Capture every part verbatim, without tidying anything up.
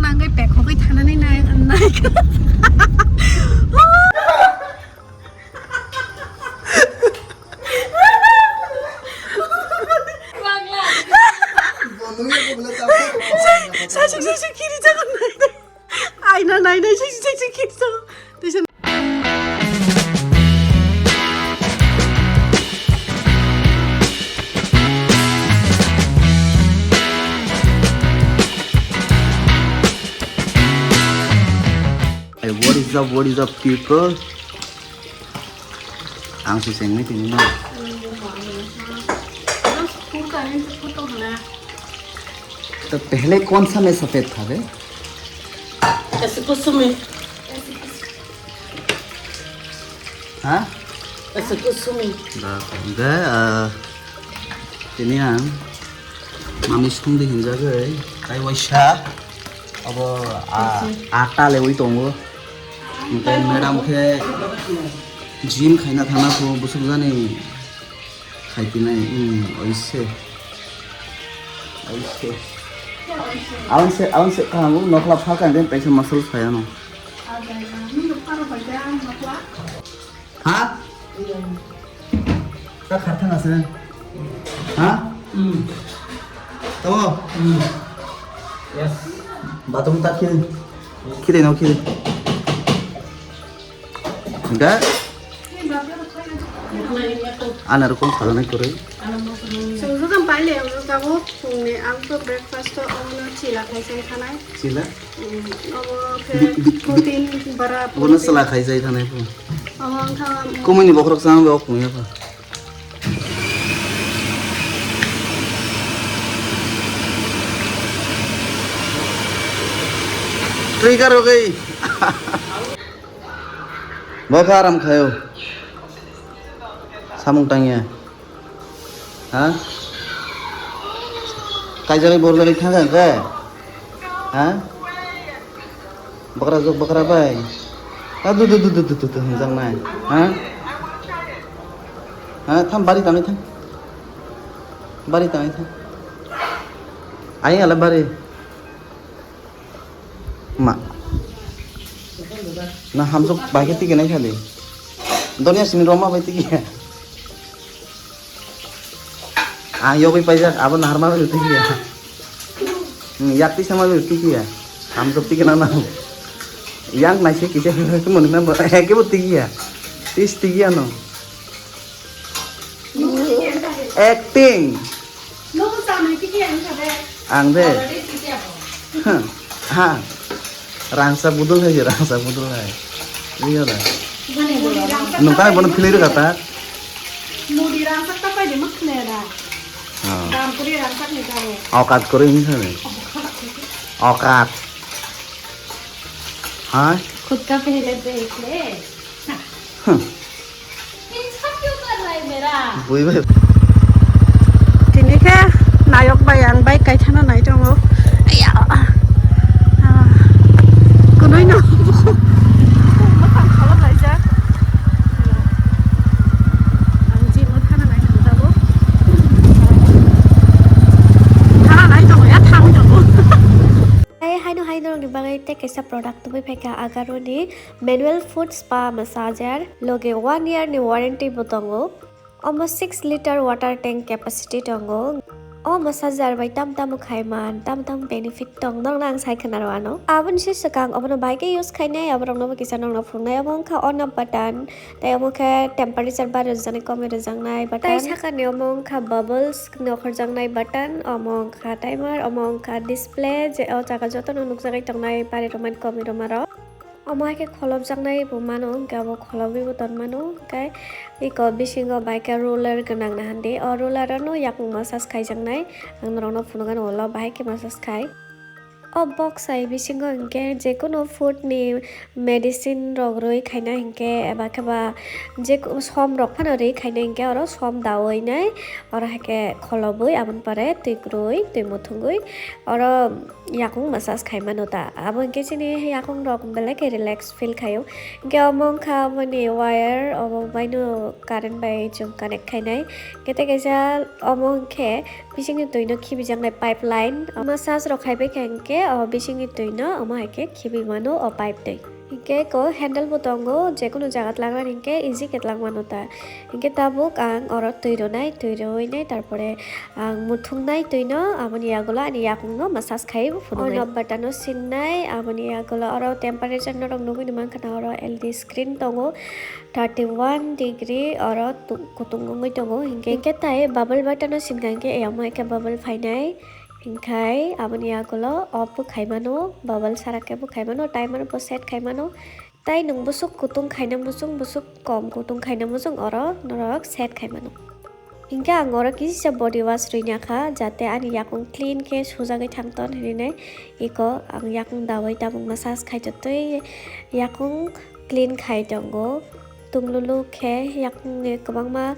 Ang bai pekhogwi thanani nai, nai. Sasuk, sasuk, kiri jago nai. Aina nai nai, sasuk, sasuk, kiri jago. Tei se Hey, what is up, what is up, people? Ang si sengni tini no. तो पहले कौन सा में सफेद था बे? ऐसे कुछ में। Ha? Asa kusumi. Da, da, ah, tini ang mami songdi hinjagwi, tai waisa abo, ah, ata lewi tongo. Hwnkhe madam khe gym khaina thangna pho bwswk jani khaitinai, hmm, oise. Oise. Aunse, aunse kaham nokla pha kang den taisa muscle phayano. Ha? Ta kharthang ase. Ha? Hmm. Tamo? Hmm. Yes. Bathroom ta khil. Khide no khil. Da? Ana rokom khalane kore. Sungsu jam paile, ang tabuk phungni ang to breakfast to omono chila khai sai thanai. Chila? Mm, obo khe Bi-, bi-, bi-, protein bara Obono protein. Chila khai sai thanai phung. Obo wngkha, mm, Kumui ni bokhorok chama bai o phung ya kha. Trigger ho gayi. Bo kha aram khayo. Samung tangya. Ha? Kaijagwi borjagwi thangkha hwnkhe? Ha? Bokra jok bokra bai. Ha, du, du, du, du, du, du, du, hwnjaknai. Ha? Ha, tham bari tangwi thang. Bari tangwi thang. Ayang ala bari. Ma. Na hamsok bai khe tigi nai khali. Donya sini roma bai tigi. Ah, yogwi paijak, abo naharma bai tigi ya. Hmm, yak tisa ma bai tigi ya. Hamsok tigi na na. Yang nai se kisa kisa mani na ba. Eke bo tigi ya. Tis tigi ya no. Acting. Ang de. Ha. Rangsa budul hai, rangsa budul hai. Iya da. Nung tang bono philai rwkha ta? Mudi rangsa ta pai de mak khne da. Ha. Dam kuri rangsa ni ta. Aukat kuri ni sa ni. Aukat. Ha? Khud ka pehle dekh le. Huh. Bui bai. Tini khe nayok bai ang bike kaithana nai tongo. Aiya. Ah. Kunui no. Ang jimo thana nai tongo. Thana nai tongo ya, thang tongo. Hai, haino hai norokni bagwi tei kaisa product tubui phaikha Agaroni Manual Foot Spa Massager, loge one year ni warranty bo tongo. Omo six liter water tank capacity tongo. O massager bai tam tamo khaiman, tam tam benefit tong, nokno ang sai khna rw ano. Aboni se swkang obono bai khe use khainai, aborokno bo kisa nokno phunuknai. Omo wngkha on off button, tei omo khe temperature bari rwjaknai, komi rwjaknai button. Tei sakani omo wngkha bubbles nokhorjaknai button, omo wngkha timer, omo wngkha display, je o jaga jotono nukjagwi tongnai bari rwmani komi rwmarok. Omo hai khe kholopjaknai bo mano, hwnkhe abo kholobwi bo ton mano, hwnkhe eko bisingo bai khe roller gwnang nahan di. O roller ano yakung massage khaijaknai, ang norokno phunukgano ulo bahai khe massage khai. O box hai bisingo hwnkhe jekunu food ni medicine rok rwi khaina hinkhe eba khe ba je som rok phano rwi khaina hinkhe oro som dawi nai, oro hai khe kholobwi aboni pore twi kwrwi twi muthungwi oro yakung massage khai mano ta. Abo hinkhe chini yakung rok belai khe relax feel khaio. Hinkhe omo wngkha aboni wire, obo baino current bai chwng connect khainai. Hinkhe tei kaisa omo hinkhe bisingni twino khibijaknai pipeline. Massage rok khaibai kha hinkhe O bisingni twi no omo hai khe khibi mano o pipe twi. Hinkhe ko handle bo tongo, je kunu jaga twlangnani hinkhe easy khe twlang mano ta. Hinkhe tabuk ang oro twi rwnai, twi rwi nai, tarpore ang muthungnai twi no, aboni yagulo ani yakung no massage khai bo phunuknai. O nokbar tano sinnai, aboni yagulo oro temperature norok nugwi mankha na, oro L E D screen tongo, thirty one degree oro tu-, kutung wngwi tongo. Hinkhe, hinkhe tai bubble butter no sinkha hinkhe, eyamo hai khe bubble phainai. Hinkhe aboni yagulo off bo khai mano, bubble sara khe bo khai mano, timer bo set khai mano. Tai nwng bwswk kutung khaina muchung, bwswk kom kutung khaina muchung, oro norok set khai mano. Hinkhe ang oro kisa body wash rwina kha, jate ani yakung clean khe sujagwi thangton hinwi nai. Iko ang yakung dawi tabuk massage khai totwi yakung clean khai tongo. Tunglulu khe yakungni kwbangma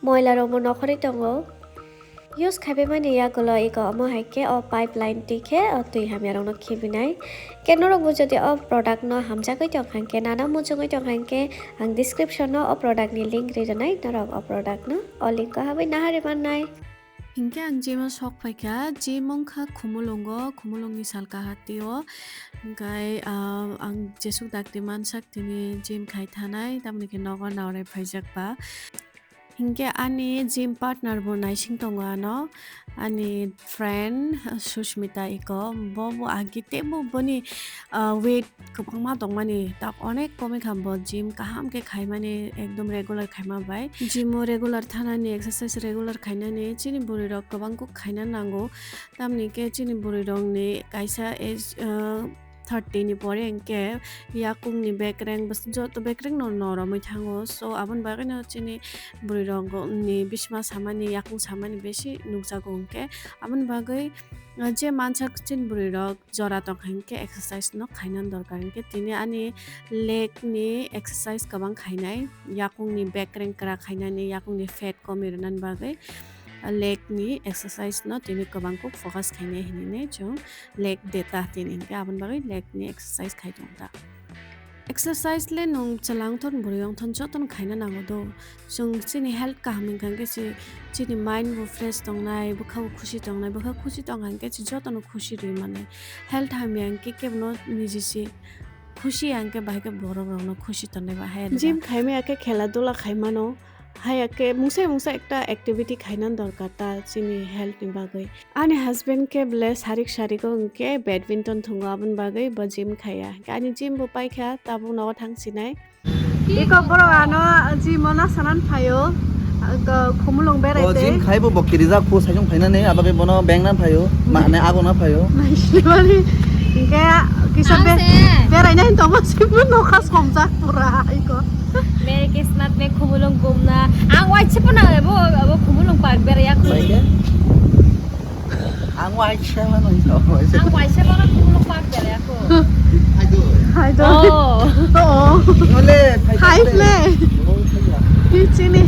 moila rokbo nokhorwi tongo. Use khaipai mani yagulo iko omo hai khe o pipeline twi khe o twi hamya rokno khibinai. Khe norokbo jodi o product no hamjagwi tong kha hinkhe, nana muchungwi tong kha hinkhe, ang description o o product ni link ri rwnai, norok o product no o link o habwi naharwi mannai. Hinkhe ang gym o sok phaikha, gym wngkha Khumulwngo, Khumulwngni salka hatio. Hinkhe, ah, ang jesuk dakti mansak tini gym khai thanai, tamoni khe nogo naorai phaijak ba. Hinkhe ani gym partner bo naising tongo ano, ani friend Susmita iko, bo bo agi teibo boni, ah, weight kwbangma tongmani, tak onek komikha bo gym kaham khe khaimani, ekdom regular khaima bai. Gym o regular thanani, exercise regular khainani chini bwrwi rok kwbang kuk khaina nango. Tamni khe chini bwrwi rokni kaisa age, ah, thirty ni pore hinkhe yakungni bekreng bwswk joto bekreng no noromwi thango. So, aboni bagwi no chini bwrwi rok ni bisima samani, yakung samani besi nukjago hinkhe. Aboni bagwi, ah, je mansak chini bwrwi rok jora tong kha hinkhe exercise no khaina dorkar hinkhe. Tini ani leg ni exercise kwbang khainai, yakungni bekreng kwrak khainani, yakungni fat komwi rwnani bagwi. Leg ni exercise no tini kwbang kuk focus khainai hinwi nai chwng leg day ta tini hinkhe aboni bagwi leg ni exercise khai tong ta. Exercise le nwng chwla wngthon bwrwi wngthon jotono khaina nango do. Chwng chini health kaham wngkha hinkhe chi-, chini mind bo fresh tongnai, bwkha bo khusi tongnai, bwkha khusi tongkha hinkhe chi jotono khusi rwi mannai. Health hamya hinkhe kebono niji se khusi ya hinkhe bahai khe borok rokno khusi tongnai ba hai. Gym khaimaya khe khela dula khaimano. Haiya khe mungsa mungsa ekta activity khaina dorkar ta chini health ni bagwi. Ani husband khe bwle sarik sarik o hinkhe badminton thungo, aboni bagwi bo gym khaiya. Ani gym bo paikha, tabuk nogo thang sinai. Iko borok ano gym o nasanan phaio, Khumulwng berai tei. O gym khai bo bo kirijak phu saijung phainani, abagwi bono bengna phaio, mane agona phaio. Naisibari hinkhe kisa beraina hinwi tongma simi nokha somjak pura iko. Merry Christmas, be Khumulwng gumna. Ang waisa phano abo, abo Khumulwng park beraya kho. Maikhe? Ang waisa phano ito, waisa. Ang waisa phano Khumulwng park beraya kho. Hai do. Hai do. Oh. Oh. Ole, hai do. Hai ple. Oh, hai ya. Hichini.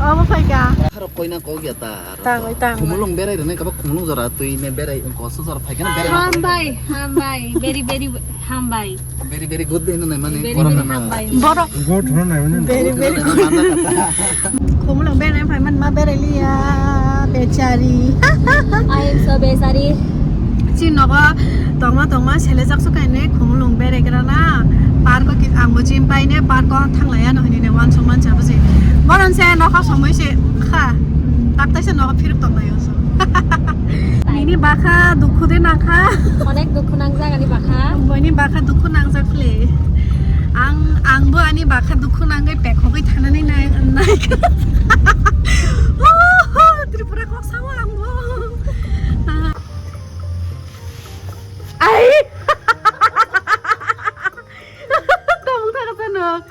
Obo phaika. Tharo koina kok ya ta. Tangwi, tangwi. Khumulwng berai rwnai kabo Khumulwng jora twi ne berai, koso jora phaikhe na berai. Hambai, hambai, very, very hambai. Very, very good de hinwi mani. Very, very hambai. Borok. Good hinwi mani. Very, very good. Khumulwng berai phai man ma berai liya, bechari. I am so bechari. Chini nogo tongma tongma selejak su kaine Khumulwng berai gra na. Park o ki, ang bo gym pai ne park o thang lai ya no hinwi ne wansuk man cha buji. Boron se nokha somoi se kha. Taktai se nokha phiruk tong lai o. Nini bakha dukhu de nakha. Onek dukhu nangjak ani bakha. Boini bakha dukhu nangjak le. Ang, ang bo ani bakha dukhu nangwi pekhogwi thanani nai, nai. Tripura kok sao ang bo. Ai. Tamung thaka sanok.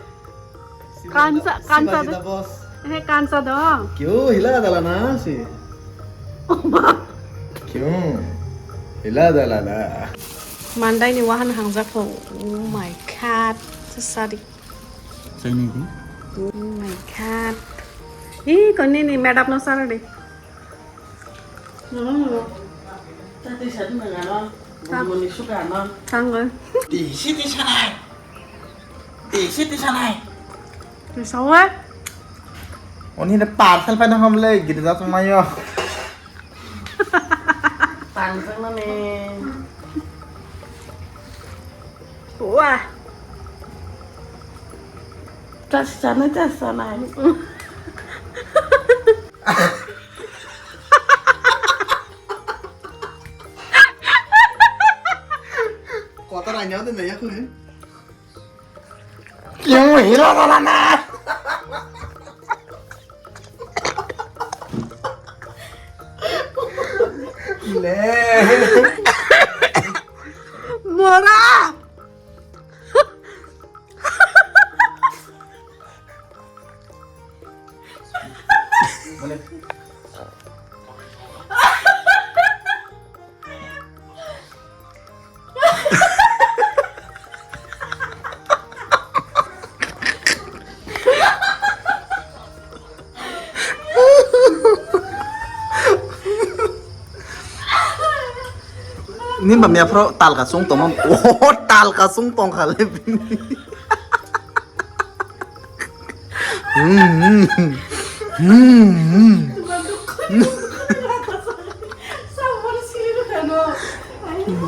Kansa, kansa. He kansa do. Kyo hila dala na si. Kyo hila dala na. Mandai ni wahan hangjak kho. Oh my God. Sadi. Chai nai di. Oh my God. Ih, koni ni madam no sara de. Tati sadu na gano, bumuni suka no. Tanggal. Di siti sanai. Di siti sanai. Di sawa. Oni de parcel pa na hamle girja samayo. Parcel na ne. Wah. Tas chanai, tas chanai. Kota ranya tu naya kau ni. Yang hero tu mana? Le. Mora. Nini ba mia phoro talka sung tongma. Oh, talka sung tongkha le bini. Hmm, hmm. Hmm, hmm.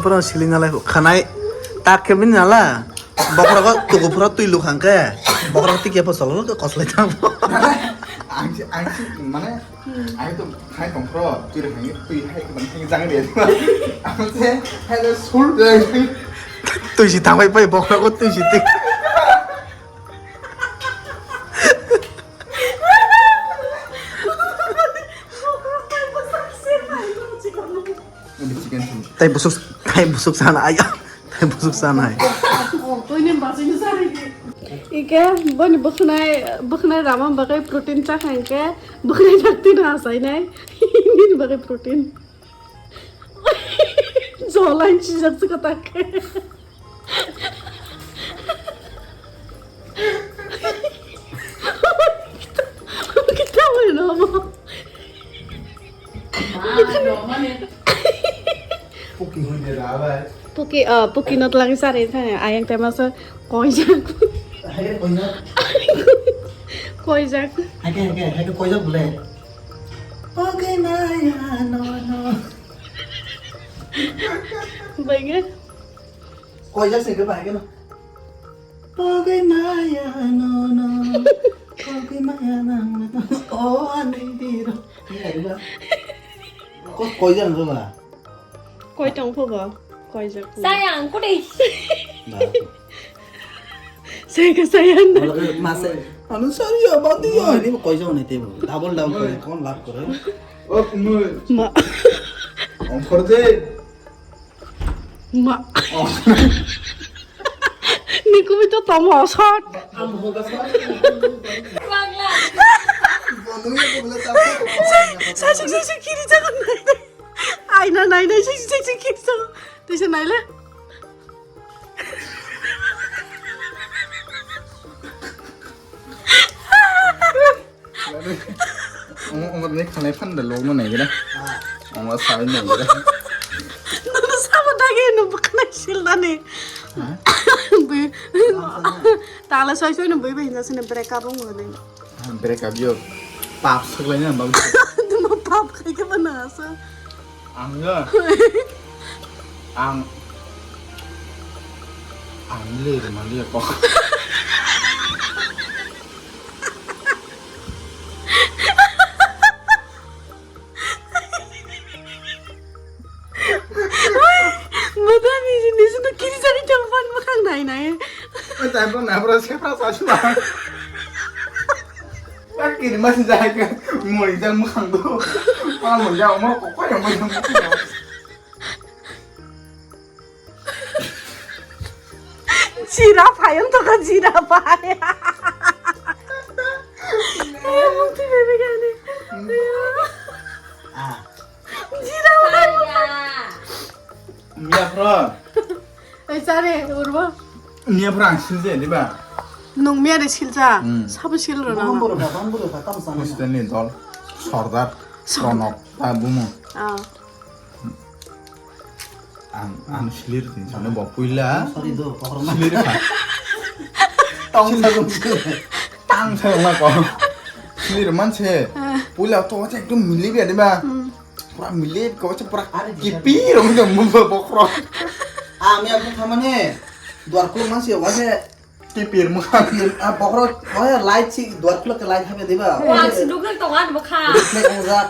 Boro sili nalai khanai tak khe bini nala. Bokhorogo tugu phoro twi luk hangkhe bokhorok tikya pho cholo koslai tamo. Ang si, ang si, mane, ang to khai tong phoro twi rok hangkhe twi hai khe hai jang de. Ang se hai de sul de. Twi si thangbai pai bokhorogo twi si tik. Chicken soup. Tai busuk, tai busuk sana ayo. Tai busuk sana hai. Ike boni bwkhnai, bwkhnai rama bagwi protein chakha hwnkhe bwkhnai dakti no achainai. Nini bagwi protein. Jolain sijak chwkha tak. Kita mana mo? Puki hoi de da bai. Puki, ah, puki no tlang sari thane ayang tema sa koijak. Hai koijak. Koijak. Hai ke hai ke hai ke koijak bole. Okay maya no no. Bainge. Koijak se ke bai ke no. Pogwi maya no no. Pogwi maya nang no. O ani biro. Ko koijak no ba. Koi tong pho ba. Koijak pho. Sayang kudai. Ba. Saya ke sayang. Mase. Anu sari ya bandi ya. Ini koijak ni table. Double double kore. Kon love kore. O kumui. Ma. Ongkor de. Ma. Oh. Ni kumi to tomo sot. Ang hoga sot. Bangla. Bono ya ko bole ta. Sa sa sa sa kiri jagan nai. Aina nai nai sa sa sa kiri jagan. Tisa nai le. Omo, omo ni khanai phan da log no nai gira. Omo sai nai gira. Nono sabo dagi no bwkhanai sil nani. Ha? Bui. Tala soi soi no bui bui hinda sini break up ong nai. Break up yo. Pap saklai na bang. Tuma pap khai ke bana asa. Ang ya. Ang. Ang le mali ko. Madam, ini sini kiri jari jauhan makan nai nai. Oi, tai pun nabra sepra sasma. Kiri masih jaga, mulai jang makan tu. Makan mulai jang, mau kok yang makan. Jira phai, ang to ka jira phai. Eh, mukti bebe gani. Ah. Jira phai. Mia phro. Ei, sare, urbo. Mia phro ang silje, diba? Nung mia de silja. Hmm. Sabo sil ro na. Bamburo ka, bamburo ka, kam sana. Hostel ni dol, Sordar, Sordar. Pronok, ta bumu. Ah. Ang, ang silir din sana bo puila. Sorry do, kokrok na. Silir kha. Tong sa gum. Tang sa ma ko. Silir man se. Ah. Puila to ekdom mili bi ani ba. Hmm. Pura mili ko se pura. Are di kipi rong de mu bokrok. Ah, mi aku thamane. Duar khuluk mansi waise. Kipir mwkhang. Ah, bokhorok waise light si duar khuluk khe light hape diba? Wang si nugwi tongo ani mwkhang. Reflect wngjak.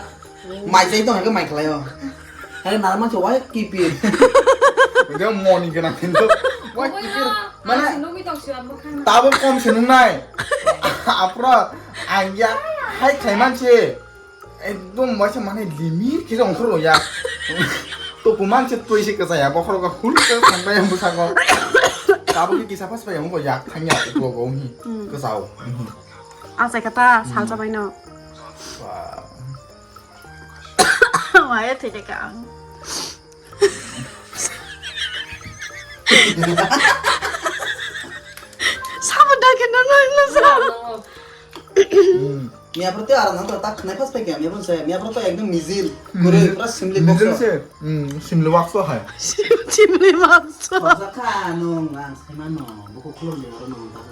Mai chai tong hai khe mai khlai o. Hai nara mansi wai kipir. Dia moni gwnang hindu. Wai kipir. Mana? Nugwi tong si ani mwkhang. Tabuk kom se nungnai. Apra ang ya hai khai mansi. Ekdom waisa mane limit kisa ongkhor ya. To kuman se twi se kasa ya bokhorok hul ke sangbai ang bwsako. Tabuk kisa pas pai ang ya thangya ulo go hi. Hmm. Kasao. Ang sai kata salsa bai no. Wah. Wah ya thide ka ang. Sabo da ke no no no sa. Miapor tei aram nang tak khnai phas paikha, miapor se, miapor to ekdom mijil. Hmm. Kwrwi, pura simli box. Mijil se. Hmm, simli box to hai. Simli box. Khoroksa kha nung, ang sai mano, buku khulum de oro nung ta.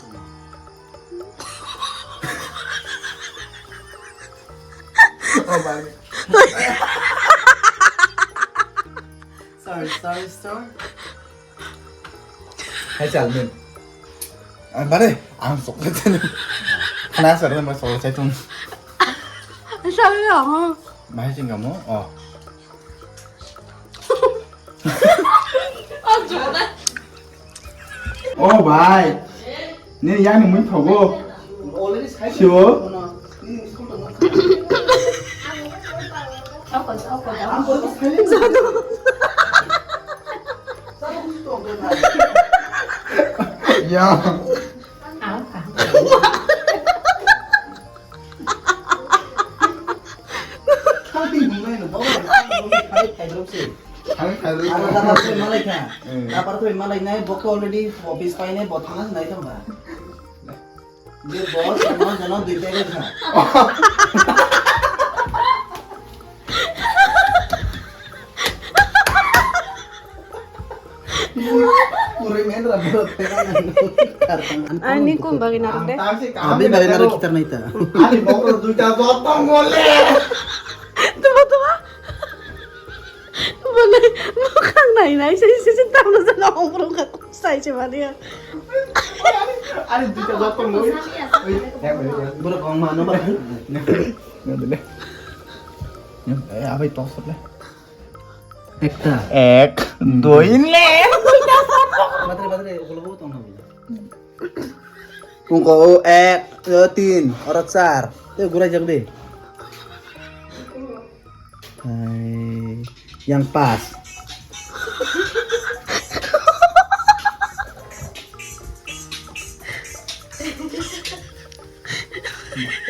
Oh, bye. Sorry, sorry, sorry. Hai, Salmin. Ah, bare, ang sok. Khna sar ma sok chai tung. Salmin, ah. Bahai sing kamu? Oh. Oh, joda. Oh, bhai. Nini yani mui thogo. Siwo. Ya. Thang twi bumai no, bawa, thang twi bumai, thai, thai, thai, thai. Ang thai rw. Ang dabar twi malai kha. Hmm. Dabar twi malai nai, bo khe already office pai nai, bo thana nai thang ba. Je bo, jono, jono, dui pai kha. Puri main rambut. Ani kum bagi naruk de. Abi bagi naruk kitar nai ta. Ani bokro duita jotong gole. Tuma tuma. Bole mukhang nai nai sai sai sai tamna jana obrong ka sai se bani. Ani duita jotong gole. Bro kong mano ba. Ngadele. Eh, abai tos le. Ekta. Ek, hmm, dui, le. Badre, badre, ukolog tong na. Ungko o ek, o tin, oro char. Te gurai jak de. Hai, yang pas.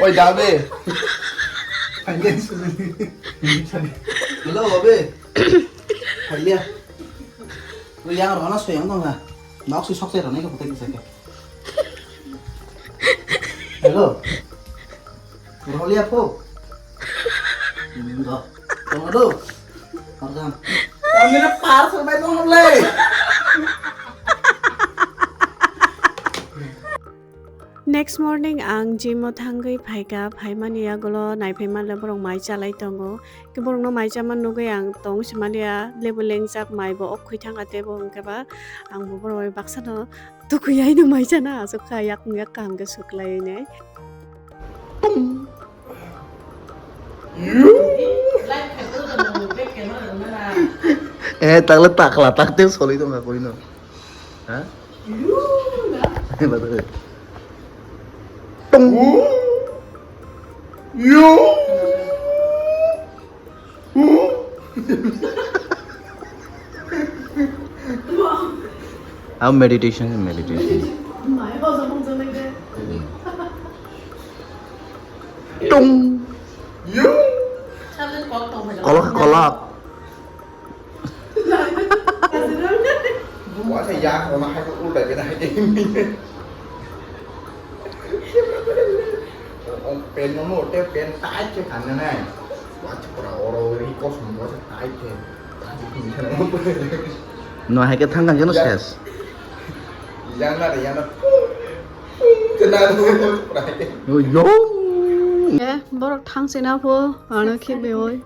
Oi, dabe. Hello, babe. Phailiya. Oi, yang rohana soyang dong ha. Nok si sok se ronai ka putai bisa ke. Hello. Rohliya pho. Hmm, do. Tong do. Pardam. Amina parcel bai tong le. Next morning ang gym o thangwi phaikha, phaimani yagulo naiphaima le borok mai chalai tongo. Khe borokno mai chama nugwi ang tong simaliya, lebu lengjak mai bo ok khwi thangkha teibo hwnkhe ba ang bo borok bai baksano tukui aino mai chana aswk kha, yakung yak kaham khe suklaiwi nai. Eh, takle takla takte soli tongkha koino. Ha? Tong. Yo. Ang meditation, meditation. Tung. Kolok, kolok. Buat saya ya, orang hai kok udah kita hai ini. Pen nono te pen tai che kan nai. Buat pura oro ri kos mo se tai che. No hai ke thang kan jono ses. Yang na, yang na. Kena tu pura hai ke. Yo, yo. Eh, borok thang sina pho, ano khibi oi.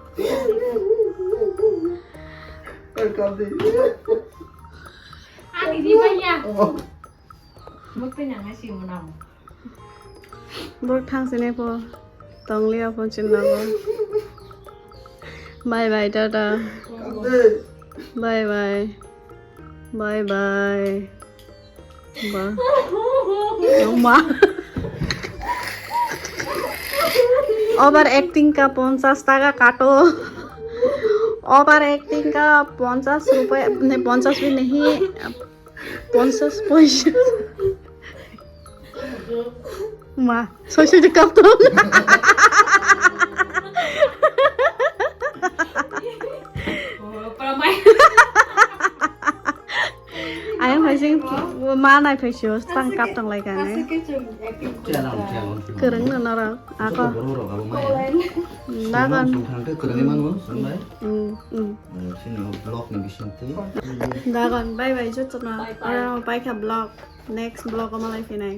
Ani di ba ya. Borok thang sini po. Tong liya po chin na po. Bye bye, tata. Bye bye. Bye bye. Ba. Oma. Over acting ka ponchash taka kato. Over acting ka ponchash rupai, ne, ponchash bhi nahi, ponchash paisa. Ma, soisoi de kapto. Ayang phai sing ma nai phai sio sang kap tong lai kane. Kwrwng no norok ako. Dagon. Dagon, bye bye jotono. Oro paikha vlog. Next vlog o malai phinai.